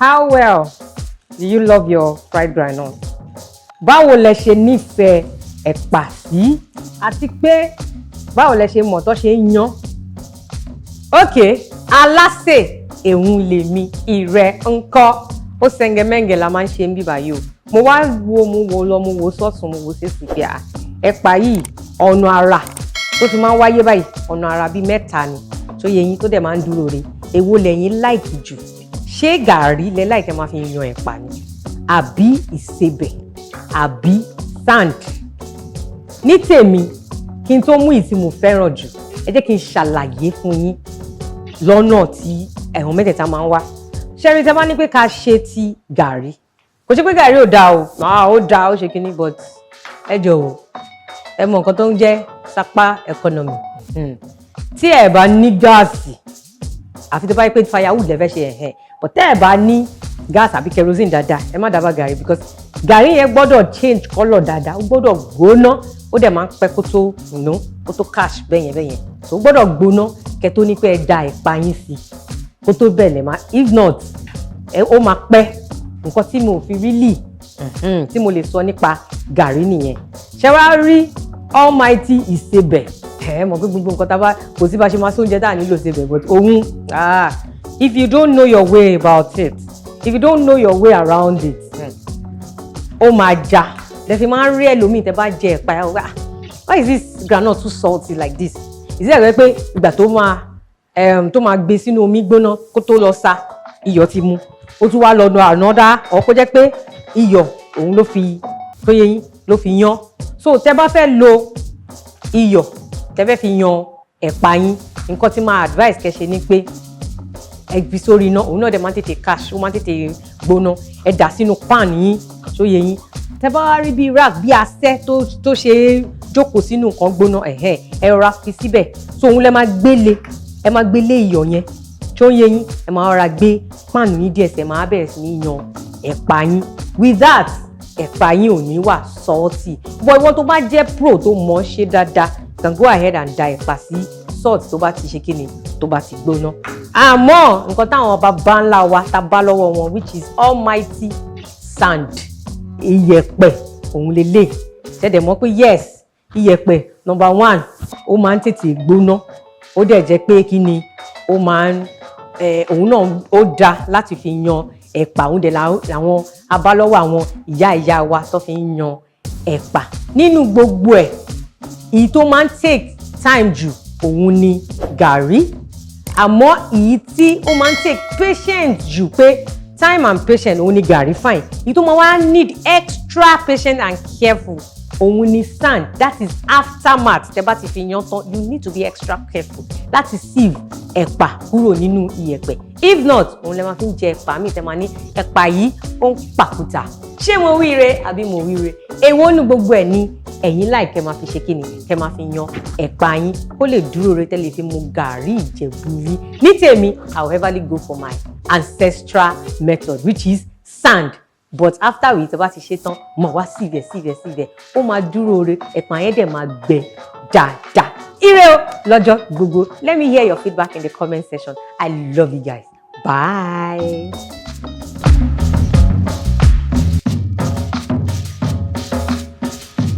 How well do you love your fried groundnut? Báwo lẹ ṣe nífẹ̀ẹ́ ẹ̀pà sí, àti pé báwo lẹ ṣe mọ̀ tó ṣe ń yan? Ok, alásè èhun lèmi ìrẹ́ ńkọ́. Ó sẹ́ngẹ̀mẹ́ngẹ̀ la máa ń ṣe ń bí báyìí o. Mo wá wo, mo wo lọ, mo wo sọ́tún, mo wo sẹ́sì pé à ẹ̀pà yìí, ọ̀nà àrà tó fi máa ń wáyé báyìí, ọ̀nà àrà bíi mẹ́ta ni tó yẹ yín, tó dẹ̀ máa ń dúró re. Èwo lẹ̀yin like jù? Ṣé gàrí lẹ like máa fi yan ẹ̀pà ni, àbí ìsebẹ̀, àbí sand? Ní tèmi, kí n tó mú ìtí mo fẹ́ràn jù, ẹ jẹ́ kí n ṣàlàyé fún yín lọ́nà tí ẹ̀hún mẹ́tẹ̀ẹ̀ta máa ń wá. Ṣẹ́rí, tẹ́ bá ní pé ká ṣe ti gàrí, kò ṣe pé gàrí ò dáa o. Ah, ó dáa, ó ṣe kínní, but ẹ jọ̀wọ́, ẹ mọ nǹkan tó ń jẹ́ sapa economy. Tí ẹ bá ní gáàsì, àfi tó bá yẹ pé firewood lẹ fẹ́ ṣe ẹ̀hẹ́n, but tẹ́ ẹ bá ní gáàsì àbí kerosene dáadáa, ẹ má dábàá gàrí, because gàrí yẹn gbọ́dọ̀ change colour dáadáa, ó gbọ́dọ̀ gbóná, ó dẹ̀ máa ń pẹ́ kó tó nù, kó tó catch bẹ́yẹn bẹ́yẹn. So ó gbọ́dọ̀ gbóná kẹ́ tó ní pé ẹ da ẹ̀pà yín sí kó tó bẹ̀lẹ̀ máa. If not, ẹ ó máa pẹ́. Nǹkan tí mo fi really tí mo lè sọ nípa gàrí nìyẹn. Ṣé wàá rí almighty ìsebẹ̀, ẹ mọ̀ pé gbogbo nǹkan tá a bá, kò sí bá ṣe máa sóúnjẹ tá a nílò ìsebẹ̀, but òun, ah, if you don't know your way about it, if you don't know your way around it, ó máa já. Lẹ fi máa ń rí ẹlòmíì, tẹ bá jẹ ẹ̀pà ẹ̀, ah, why is this groundnut too salty like this? Ìsí ẹ̀rọ pé ìgbà tó máa gbé sínú omi gbóná kó tó lọ sa, iyọ̀ ti mu, ó tún wá lọ nà ànádá ọ̀, kó jẹ́ pé iyọ̀ òun ló fi tó yẹ yín ló fi yan. So tẹ bá fẹ́ lo iyọ̀, tẹ fẹ́ fi yan ẹ̀pà yín, nǹkan tí máa advice kẹ́ ṣe ni pé ẹ fi sórí iná. Òun náà dẹ̀ máa ń tètè catch, ó máa ń tètè gbóná. Ẹ dà sínú pan yín, tó yẹ yín. Tẹ bá wá rí bíi rack, bí asẹ́ tó ṣe é jókòó sínú nǹkan gbóná, ẹ̀hẹ́n, ẹ rọra fi síbẹ̀. So òun lẹ máa gbélé, ẹ máa gbélé iyọ̀ yẹn, tó ń yé yín. Ẹ máa rọra gbé pan yín díẹ̀ sí, ẹ máa bẹ̀rẹ̀ sí ní yan ẹ̀pà yín. With that, ẹ̀pà yín ò ní wà salty. But ìwọ́n tó bá jẹ́ pro, tó mọ̀ ọ́ ṣe dáadáa, can go ahead and da ẹ̀pà sí salt tó bá ti ṣe kíni, tó bá ti gbóná. Àmọ́ nǹkan táwọn bàbá ńlá wa ta bá lọ́wọ́ wọn, which is almighty sand, iyẹ̀pẹ̀, òun lélẹ̀. Ṣẹ̀dẹ̀ mọ̀ pé yes, iyẹ̀pẹ̀, number one, ó máa ń tètè gbóná, ó dẹ̀ jẹ́ pé kí ni, ó máa ń òun náà ó da láti fi yan ẹ̀pà. Òun dẹ̀ làwọn abálọ́wọ́ àwọn ìyá ìyá wa tó fi ń yan ẹ̀pà. Nínú gbogbo ẹ̀, èyí tó máa ń take time jù, òun ni gàrí. Àmọ́ èyí tí ó máa ń take patience jù, pé time and patience, òun ni gàrí. Fine, èyí tó máa wá need extra patience and careful, òun ni sand. That is aftermath. Tẹ́ bá ti fi yan tán, you need to be extra careful láti sieve ẹ̀pà kúrò nínú iyẹ̀pẹ̀. If not, òun lè máa fi ń jẹ ẹ̀pà míì, tẹ́ máa ní ẹ̀pà yìí ó ń pàkúta. Ṣé mo wíire àbí mo wíire? Èwo nu gbogbo ẹ̀ ní ẹ̀yin láì kẹ́ máa fi ṣe kíni, kẹ́ máa fi yan ẹ̀pà yín kó lè dúró re, tẹ́lẹ̀ fi mu gàrí Ìjẹ̀bú yín? Ní tèmi, I will everly go for my ancestral method, which is sand. But after we tó bá ti ṣe tán, mọ̀ wá síbẹ̀ síbẹ̀ síbẹ̀, ó máa dúró re, ẹ̀pà yẹn dẹ̀ máa gbẹ dáadáa. Ire o lọ́jọ́ gbogbo. Let me hear your feedback in the comment section. I love you guys. Bye.